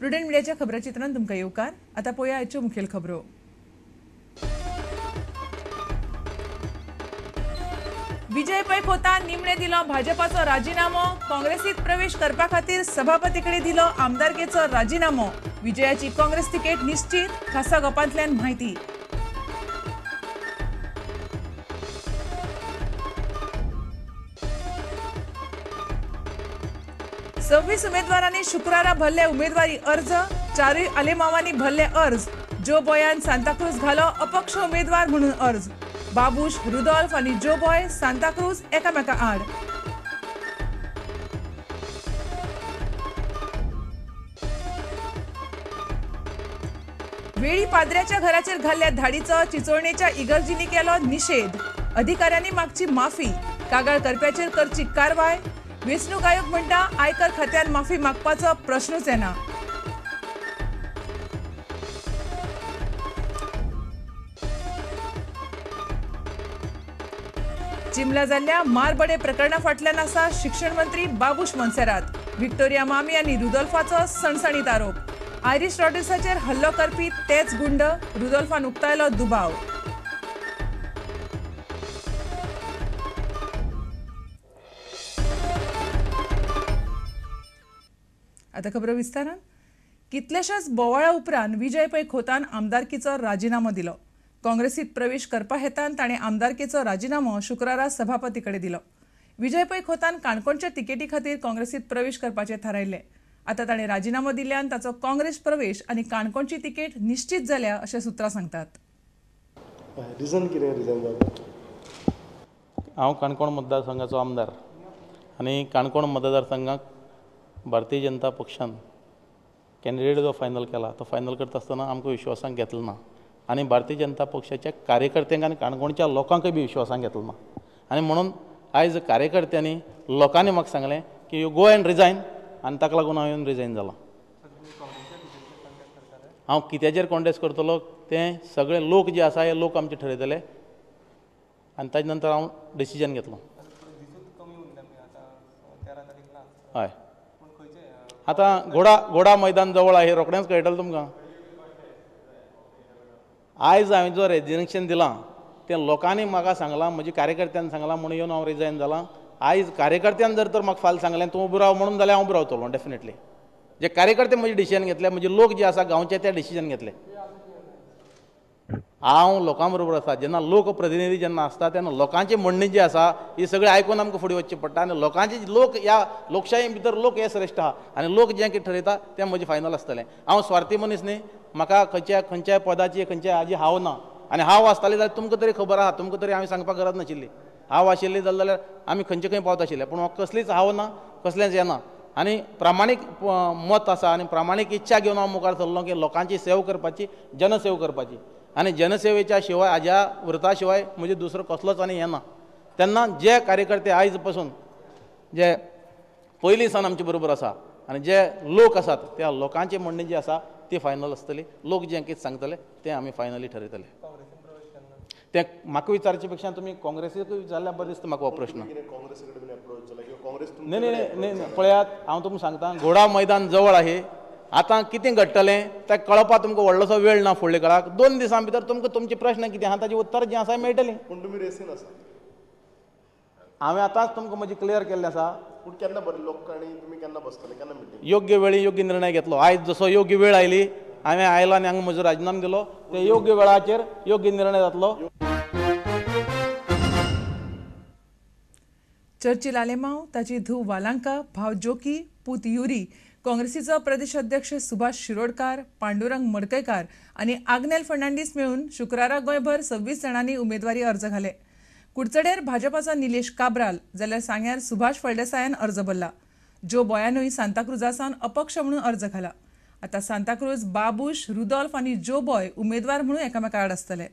Prudent मिडियाच्या खबराचित्रान तुमकां येवकार. आतां पळोवया आयच्यो मुखेल खबरो. विजय पै खोतान निमणे दिलो भाजपाचो राजीनामो. काँग्रेसीत प्रवेश करपा खातीर सभापती कडेन दिलो आमदारकेचो राजीनामो. विजयाची काँग्रेस तिकेट निश्चित, खासा गपांतल्यान म्हायती. सव्वीस उमेदवारांनी शुक्रारा भरले उमेदवारी अर्ज. चारूय आलेमावांनी भरले अर्ज. जो बॉयान सांताक्रूज घालो अपक्ष उमेदवार म्हणून अर्ज. बाबूश, रुदोल्फ आनी जो बॉय सांताक्रूज एकामेका आड. वेळी पाद्र्याच्या घराचेर घाल्ल्या धाडीचो चिचोळणेच्या इगर्जींनी केलो निशेध. अधिकाऱ्यांनी मागची माफी. कागाळ करप्याचेर करची कारवाय. वेंचणूक आयोग म्हणटा आयकर खात्यान माफी मागपाचो प्रश्नूच येना. चिमला जाल्ल्या मारबडे प्रकरणा फाटल्यान आसा शिक्षण मंत्री बाबूश मोन्सेरात. विक्टोरिया मामी आनी रुदोल्फाचो सणसणीत आरोप. आयरीश रॉड्रिग्साचेर हल्लो करपी तेच गुंड. रुदोल्फान उक्तायलो दुबाव. आतां खबरो विस्तारान. कितल्याशाच बोवाळा उपरांत विजय पै खोतान आमदारकीचो राजीनामो दिलो. काँग्रेसीत प्रवेश करपा हेतान ताणें आमदारकेचो राजीनामो शुक्रारा सभापती कडेन दिलो. विजय पै खोतान काणकोणच्या तिकेटी खातीर काँग्रेसीत प्रवेश करपाचें थारायल्लें. आतां ताणें राजीनामो दिल्ल्यान ताचो काँग्रेस प्रवेश आनी काणकोणची तिकेट निश्चित जाल्या अशें सुत्रां सांगतात. रिजन कितें? रिजन हांव काणकोण मतदारसंघाचो आमदार आनी काणकोण मतदारसंघाक भारतीय जनता पक्षान कॅन्डिडेट जो फायनल केला तो फायनल करता आसतना आमकां विश्वासांक घेतलो ना आनी भारतीय जनता पक्षाच्या कार्यकर्त्यांक आनी काणकोणच्या लोकांकय बी विश्वासांक घेतलो ना. आनी म्हणून आयज कार्यकर्त्यांनी लोकांनी म्हाका सांगलें की you go and resign, आनी ताका लागून हांव येवन रिजायन जालां. हांव कित्याचेर कॉन्टेस्ट करतलो तें सगळे लोक जे आसा हे लोक आमचे ठरयतले आनी ताजे नंतर हांव डिसिजन घेतलो. हय, आतां घोडा मैदान जवळ आहे, रोखडेंच कळटलें तुमकां. आयज हांवें जो रेजिग्नेशन दिलां तें लोकांनी म्हाका सांगलां, म्हज्या कार्यकर्त्यांनी सांगलां म्हणून येवन हांव रिजायन जालां. आयज कार्यकर्त्यान जर तर म्हाका फाल्यां सांगलें तूं उबो राव म्हणून जाल्यार हांव उबो रावतलो डेफिनेटली. जे कार्यकर्ते म्हजे डिसिजन घेतले, म्हजे लोक जे आसा गांवचे ते डिसिजन घेतले. हांव लोकां बरोबर आसा. जेन्ना लोकप्रतिनिधी जेन्ना आसता तेन्ना लोकांची म्हणणी जी आसा ही सगळें आयकून आमकां फुडें वचचें पडटा आनी लोकांचे लोक ह्या लोकशाही भितर लोक हे श्रेश्ठ आहा आनी लोक जें कितें ठरयता तें म्हजें फायनल आसतलें. हांव स्वार्थी मनीस न्ही, म्हाका खंयच्या खंयच्याय पदाची खंयच्या हाजी हाव ना. आनी हाव आसताली जाल्यार तुमकां तरी खबर आहा, तुमकां तरी हांवें सांगपाक गरज नाशिल्ली. हाव आशिल्ली जाल्यार आमी खंयचे खंय पावता आशिल्ले, पूण म्हाका कसलीच हाव ना, कसलेंच येना. आनी प्रामाणीक मत आसा आनी प्रामाणीक इच्छा घेवन हांव मुखार सरलो की लोकांची सेवा करपाची, जनसेवा करपाची. आनी जनसेवेच्या शिवाय हाज्या व्रता शिवाय म्हजे दुसरो कसलोच आनी येना. तेन्ना जे कार्यकर्ते आयज पासून जे पयलीं सावन आमचे बरोबर आसा आनी जे लोक आसात त्या लोकांची म्हणणी जी आसा ती फायनल आसतली. लोक जें कितें सांगतले तें आमी फायनली ठरयतले. तें म्हाका विचारचे पेक्षा तुमी काँग्रेसीक विचारल्यार बरें दिसता म्हाका हो प्रश्न. न्ही न्ही न्ही, पळयात हांव तुमकां सांगता, घोडा मैदान जवळ आहे. आतां कितें घडटलें तें कळपाक तुमकां व्हडलोसो वेळ ना. फुडल्या काळाक 2 दिसां भितर तुमकां तुमचे प्रश्न कितें आहा ताजें उत्तर जें आसा मेळटलें. पूण तुमी रेसीन आसा. हांवें आतांच तुमकां म्हजें क्लियर केल्लें आसा. पूण केन्ना बरें लोक आनी तुमी केन्ना बसतले, केन्ना मिटींग? योग्य वेळी योग्य निर्णय घेतलो. आयज जसो योग्य वेळ आयली हांवें आयलो आनी हांगा म्हजो राजिनामो दिलो, ते योग्य वेळाचेर योग्य निर्णय जातलो. चर्चिल आलेमाव, ताची धूव वालांका, भाव जोकी, पूत युरी, काँग्रेसीचो प्रदेश अध्यक्ष सुभाष शिरोडकार, पांडुरंग मडकयकार आनी आग्नेल फर्नांडीस मेळून शुक्रारा गोंयभर 26 जाणांनी उमेदवारी अर्ज घाले. कुडचडेर भाजपाचो निलेश काब्राल जाल्यार सांग्यार सुभाष फळदेसायान अर्ज भरला. जो बॉयानूय सांताक्रुजा सावन अपक्ष म्हणून अर्ज घाला. आतां सांताक्रूज, बाबूश, रुदोल्फ आनी जो बॉय उमेदवार म्हणून एकामेका आड आसतले.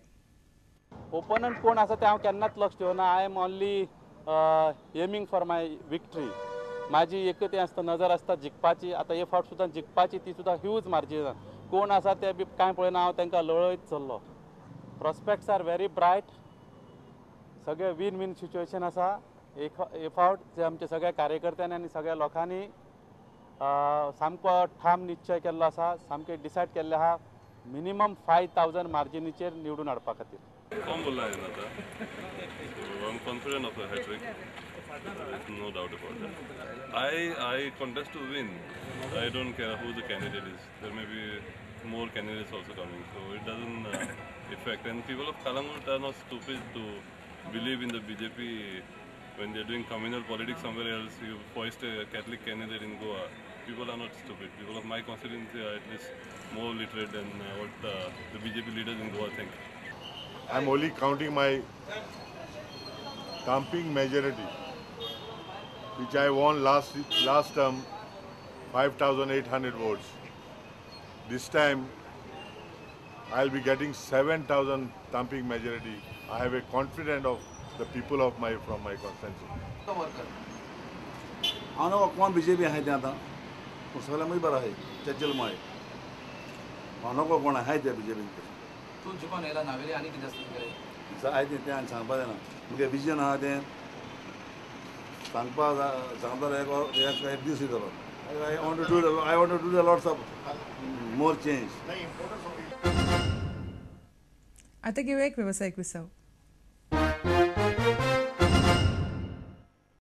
ओपोनंट कोण आसा तें हांव केन्नाच लक्ष दिवना. I am only aiming for my victory. माझी एक तें आसता नजर आसता जिखपाची. आतां हे फावट सुद्दां जिखपाची, ती सुद्दां ह्यूज मार्जिनान. कोण आसा ते बी कांय पळयना, हांव तांकां लळयत चल्लो. Prospects are very bright. सगळे वीन वीन सिच्युएशन आसा. एक फावट जे आमच्या सगळ्या कार्यकर्त्यांनी आनी सगळ्या लोकांनी सामको ठाम निश्चय केल्लो आसा, सामकें डिसायड केल्लें आहा मिनिमम 5000 मार्जिनीचेर निवडून हाडपा खातीर. So I'm confident of a hat-trick. There's no doubt about that. I contest to win. I don't care who the candidate is. There may be more candidates also coming, so it doesn't affect. And people of Calangute are not stupid to believe in the BJP when they're doing communal politics somewhere else. You foist a Catholic candidate in Goa. People are not stupid. People of my constituency are at least more literate than what the BJP leaders in Goa think. I'm only counting my thumping majority, which I won last term, 5,800 votes. This time, I'll be getting 7,000 thumping majority. I have a confidence of the people of from my constituency. हांव न्हू कोण BJP आहाय तें आतां पूण सगळ्यां मदीं बरो आहाय चज्जल माय हांव नको कोण आहाय ते बीजेपीन. तूं जिखोन येयला नावेली आनी कितें आसता तुगेलें? आहाय तें तें आनी सांगपा जायना. मुगे विजन आहा तें सांगपा सांगता एक दीस वयतलो. I want to do lots of more change. आतां घेवया एक वेवसायीक विसव.